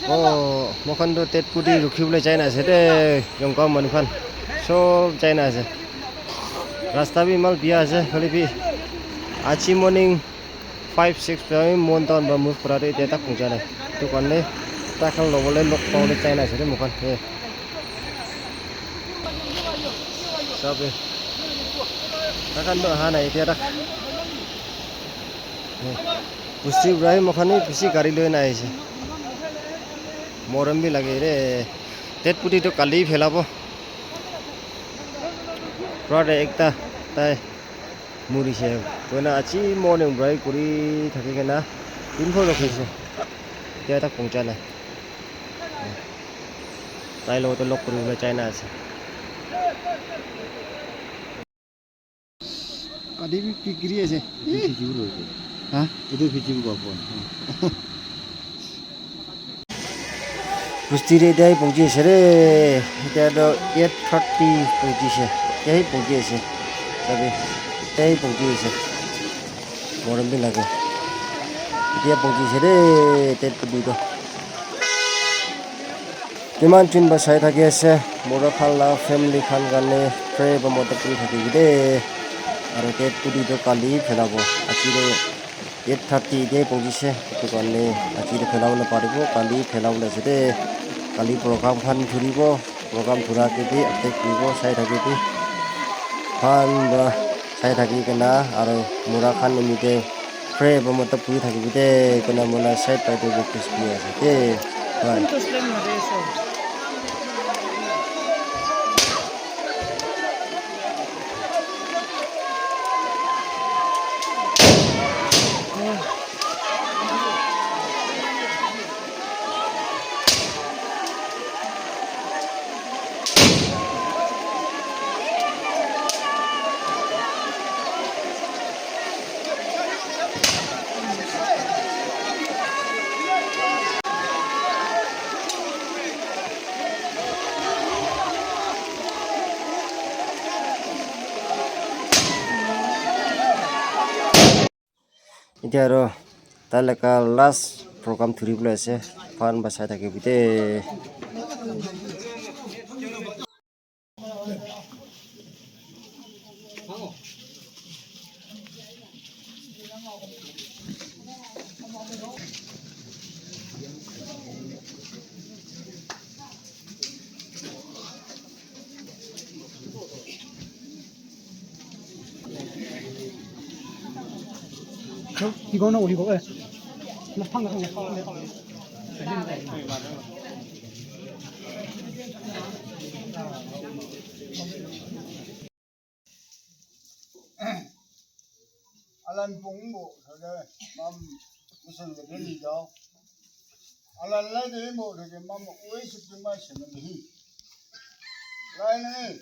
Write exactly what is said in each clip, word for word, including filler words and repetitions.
Oh, moikhan toh Tet Pudi rukhi bole jai na ase de, Yongkang manu khan sob jai na ase. Rasta bi eman bia ase, hoile bi aji morning five, six pura bi Mon town pura move kura toh etia tak pungja nai. Etu karne tai khan lobole log pabole jai na ase de moikhan. Eh. Sabi. Takhan toh aha nai etia tak. Busti pura bi moikhan bi bishi gari loi na ahise. Morom bi lage re. Tet Pudi toh kali phelabo. Brother ekta tai murise. Koina aji morning pura bi kuri thaki kena info rakhise. Etia tak pungja nai. Tai logote log kuribole jai na ase. Kati bi bikiri ase. Etu bikiri ase. Ha? Etu bikiri ba phone. Busti te etia hi pongji ase re. Etia toh eight thirty pongji ase. Etia hi pongji ase. Sabi. Etia hi pongji ase. Morom bi lage. Etia pongji ase re. Tet Pudi toh. Kiman jun ba sai thaki ase, mura khan la family khan karne pray ba mota kuri thaki bi de. Aro Tet Pudi toh kali phelabo. Aji toh eight thirty te pongji se. Etu karne aji toh phelabo na paribo, kali phelabo na ase de. Kali program khan thuribo, program thura ke bi update kuribo, sai thaki bi. Khan ba sai thaki kena, aro mura khan enike Pray ba mata puri thakibi de, koina mona side pai de request kuri ase de. Bye. Etia aro tai laga last program thuri bole ase, phan ba sai thakibi de. Alan pung bo thade mam musun ga deni dao. Alan la de bo thade mam oi sik ma shen ni. Lai ni.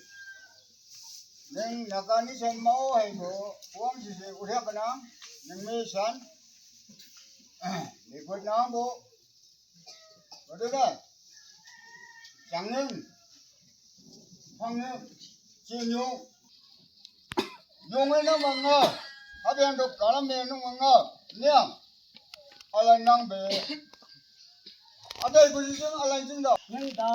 Neng nakani san mau hai bo. Uang si se uria kana. Neng me san. Ni ko na bo. Wadada, Changeng, Pangneng, Chinyu, Yonge na manga, Abian do Kalame no manga, Niang, Alan nang be, Adai position Alan jing da. Nang da,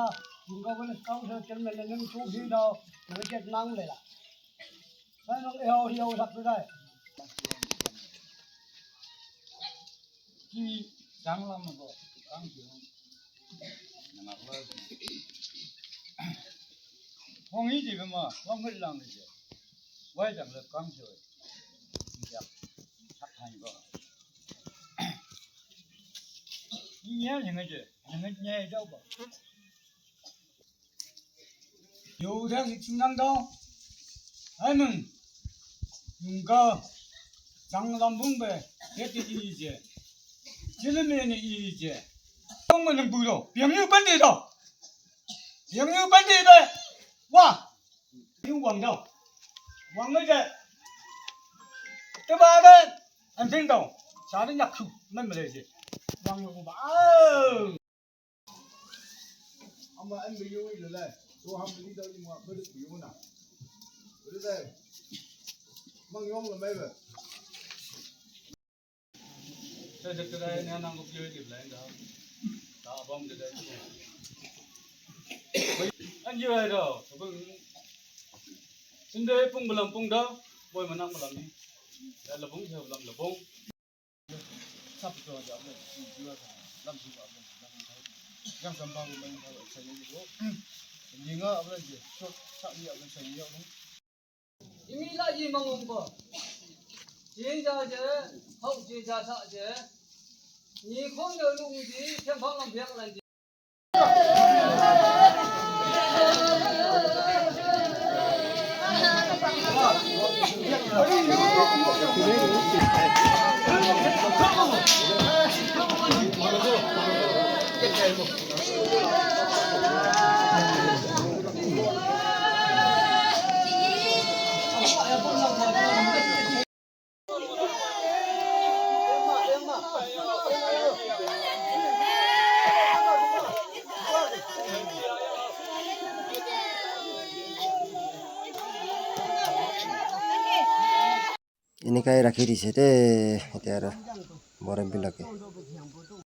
Yunga wala kau sa chairman nang chu hi da, nang jet nang le la. Sai nang e ho hi ho sak da. Ki jang lam ko, kang ki. Hong yi di ma, hong ngi lang di. Wai jang le kang jo. Ya. Thak thai ba. Ni ya ni ngai je, ni ngai ni ya ba. Yo da si ching nang dong. Hai mung. Yung ka. Jang lam bung be. Ye ti yi je. Jilin ne ni yi je. Dong me nang bu do. Biang yu ban di do. Biang yu ban di be. Wa. Yu wang do. Wang me je. Te ba de. An pin do. Sa de nyak su. Men me le je. Wang yu ba. Au. Ama an bi yu le le. So ham ni do ni ma bu de yu na. Bu de. Mang yong le me be. Sa de de na nang ko yu de le da. Da Anji wai do, sabun. Sinde pung balam pung da, boy manang balam ni. Ya labung, ya balam labung. Sap to ja, lam ji ba, lam ji ba. Yang samba ko main ba, sa ni ko. Ni nga abla je, short sa ni abla sa ni ko. Imi la yi mang ong bo. Jin ja je, hau jin ja sa je. Ni khong yo lung ji, thiam phang lam phiang lan ji. Enika rakhi dise de, etia aro borom bi lage.